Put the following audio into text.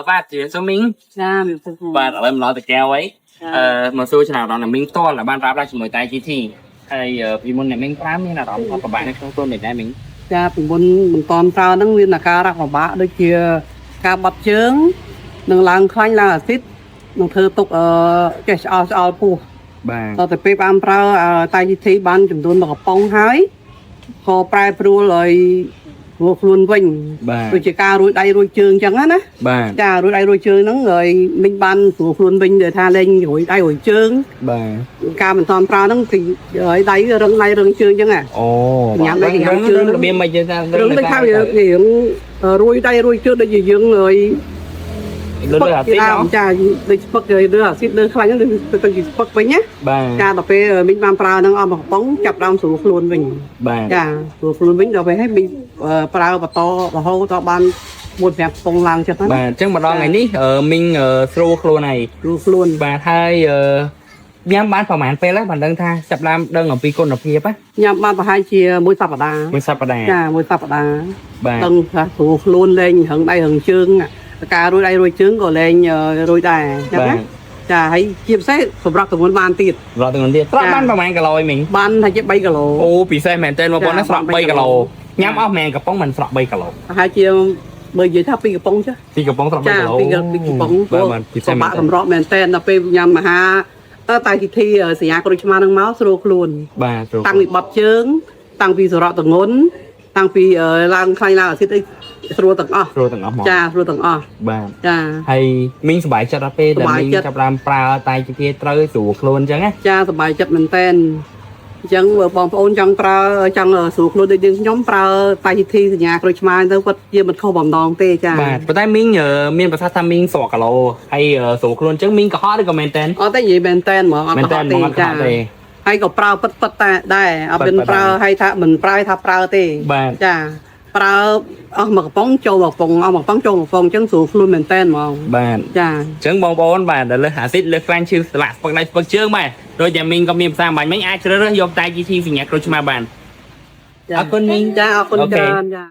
បាទជំរាបសួរមីង ចាមានពុក បាទឥឡូវមកដល់តកែវហើយអឺមកសួរចំណាប់អារម្មណ៍អ្នកមីងផ្ទាល់ដែលបានប្រើប្រាស់ជាមួយតែ GT ហើយពីមុនអ្នកមីងប្រើមានអារម្មណ៍ថាពិបាកនៅក្នុងខ្លួនមិនដែរមីង ចាពីមុនមិនតន់ប្រើហ្នឹងមានអាការៈពិបាកដូចជាការបាត់ជើងនិងឡើងខ្លាញ់ឡើងអាស៊ីតនិងធ្វើទុកអឺចេះឆ្អល់ឆ្អល់ពោះ បាទ តទៅពេលបានប្រើតែជីធីបានចំនួនមួយកំប៉ុងហើយក៏ប្រែប្រួលឲ្យរួចខ្លួនវិញ បាទ ដូចជាការរួចដៃរួចជើងអញ្ចឹងណា បាទ ចារួចដៃរួចជើងហ្នឹងហើយមិញបានស្រួលខ្លួនវិញដែលថាលែងរួចដៃរួចជើង បាទ ការមិនតន់ប្រើហ្នឹងគឺហើយដៃរឹងដៃរឹងជើងអញ្ចឹងណា អូ ញ៉ាំដៃញ៉ាំជើង របៀបមិនយើងថា រឹងដូចថាវារៀងរួយដៃរួយជើងដូចជាយើងហើយ លឿនអាស៊ីត ចាដូចស្ពឹកលើអាស៊ីតលើខ្លាញ់ហ្នឹងទៅជាស្ពឹកវិញណា បាទ ចាដល់ពេលមីងបានប្រើហ្នឹងអស់មួយកំប៉ុងចាប់ដើមស្រួលខ្លួនវិញ បាទ ចាស្រួលខ្លួនវិញដល់ពេលហើយមីងប្រើបន្តរហូតដល់បាន4 5កំប៉ុងឡើងចិត្តណា បាទអញ្ចឹងមកដល់ថ្ងៃនេះមីងស្រួលខ្លួនហើយ ស្រួលខ្លួន បាទហើយញ៉ាំបានប្រហែលពេលហើយបានដឹងថាចាប់ដើមដឹងអំពីគុណភាពណា ញ៉ាំបានប្រហែលជាមួយសប្តាហ៍ មួយសប្តាហ៍ ចាមួយសប្តាហ៍ បាទ ដឹងថាស្រួលខ្លួនលែងរឹងដៃរឹងជើងការរួយដៃរួយជើងក៏លែងរួយដែរអញ្ចឹង បាទ ណាចាហើយជាពិសេសសម្រាប់ទម្ងន់បានទៀត រត់ទាំងទៀតស្រក់បានប្រហែលគីឡូឯងមីង បានថាជា3គីឡូ អូពិសេសមែនតើបងប្អូនណាស្រក់ ចា 3គីឡូញ៉ាំអស់មែនកំប៉ុងមិនស្រក់3គីឡូ ប្រហែលជាបើនិយាយថា2កំប៉ុងចា ពីកំប៉ុងស្រក់3 ចា គីឡូ ពីកំប៉ុង បាទបាទពិសេស ពិ មែនតើ បាកសម្រាប់មែនតើដល់ពេលញ៉ាំអាហារតើតែពិធីសញ្ញាក្រូចឆ្មានឹងមកស្រួលខ្លួន បាទស្រួល តាំងពីបត់ជើង តាំងពីសរៈទងន់តាំងពីឡើងខ្លាញ់ឡើងអាស៊ីតអីស្រួលទាំងអស់ ស្រួលទាំងអស់ហ្មង ចាស្រួលទាំងអស់ បាទ ចា ហើយមីងសប្បាយចិត្តដល់ពេលដែល សប្បាយចិត្ត មីងចាប់ដើមប្រើតែជាគេត្រូវស្រួលខ្លួនអញ្ចឹងណា ចាសប្បាយចិត្តមែនតែនអញ្ចឹងបើបងប្អូនចង់ប្រើចង់ស្រួលខ្លួនដូចយើងខ្ញុំប្រើតែពិធីសញ្ញាក្រូចឆ្មាទៅគាត់ជាមិនខុសបំណងទេចា បាទប៉ុន្តែមីងមានប្រសាសន៍ថាមីងស្រក់គីឡូហើយស្រួលខ្លួនអញ្ចឹងមីងកុហកឬក៏មែនតើ អត់ទេនិយាយមែនតែនហ្មងអត់ មែនតើ កុហកទេ ហ្មងអត់កុ ចា ហកទេ ហើយក៏ប្រើពិតពិតតែដែរអត់ ពិតៗ មានប្រើហើយថាមិនប្រើថាប្រើទេ បាទ ចាប្រើអស់មួយកំប៉ុងចូលមួយកំប៉ុងអស់មួយកំប៉ុងចូលមួយកំប៉ុងអញ្ចឹងស្រួលខ្លួនមែនតែនហ្មង បាទ ចា អញ្ចឹងបងប្អូនបាទដែលលើសអាស៊ីតលើសខ្លាញ់ឈឺស្លាក់ស្ពឹកដៃស្ពឹកជើងបាទដូចតែមីងក៏មានភាសាបាញ់មិញអាចជ្រើសរើសយកតែ GT សញ្ញាក្រូចឆ្មាបាន ចា អរគុណមីង ចាអរគុណ អូខេ ច្រើនចា